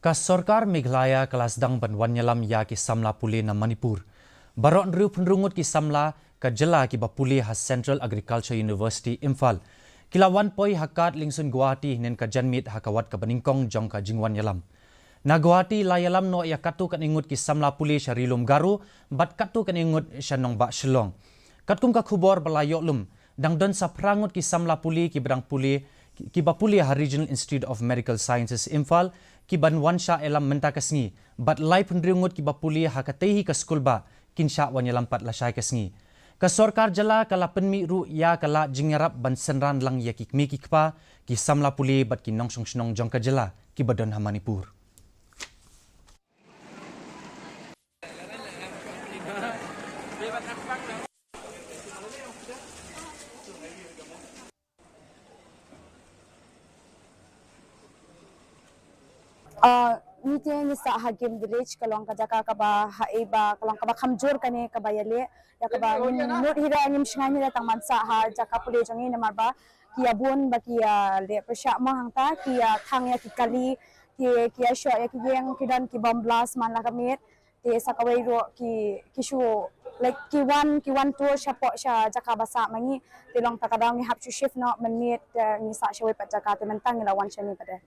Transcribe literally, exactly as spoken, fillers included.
Ka sorkar Meghalaya ka la sdang ban wan ïalam ïa ki samla pule na Manipur. Baroh hynriew phew ngut ki samla ka jylla kiba pule ha Central Agriculture University Imphal ki la wan poi ha Kad Lingsun Guwahati hynnin ka janmiet ha ka wat kaba nyngkong jong ka jingwan ïalam. Na Guwahati la ïalam noh ïa katto katne ngut ki samla pule sha Ri Lum Garo bad katto katne ngut sha nongbah Shillong. Katkum ka khubor ba la ïoh lum, dang don sa phra ngut ki samla pule kiba dang pule, kiba pule ha Regional Institute of Medical Sciences Imphal, kiban wan shah ïalam mynta ka sngi, bad lai phew hynriew ngut kiba pule ha katei hi ka skulbah kin shah wan ïalam pat lashai ka sngi. Ka sorkar jylla ka la pynmih ruh ïa ka lad jingïarap ban synran lang ïa ki kmie ki kpa, ki samla pule bad ki nongshong shnong jong ka jylla kiba don ha Manipur. Ah, ngi te ngi sah ha Gim Village, ka long ka jaka kaba ha ei ba, ka long kaba kham jur kane kaba ïaleh, ïa kaba ngim nud hi ruh, ngim shngaiñ hi ruh tang ban sah ha jaka pule jong ngi, namar ba ki ïa bun ba ki ïaleh pyrshah mo hangta, ki ïa khang ïa ki kali, ki, ki ïa shoh ïa ki ïing, ki don ki bomb blast man la ka miet. Te sa kawei ruh ki, ki shu, like, ki wan, ki wan tour shapoh sha jaka ba sah ma ngi. Te long ta ka daw ngi hap shu shift noh mynmiet, te ngi sah shawei pat jaka, te mynta ngi la wan shane pat de.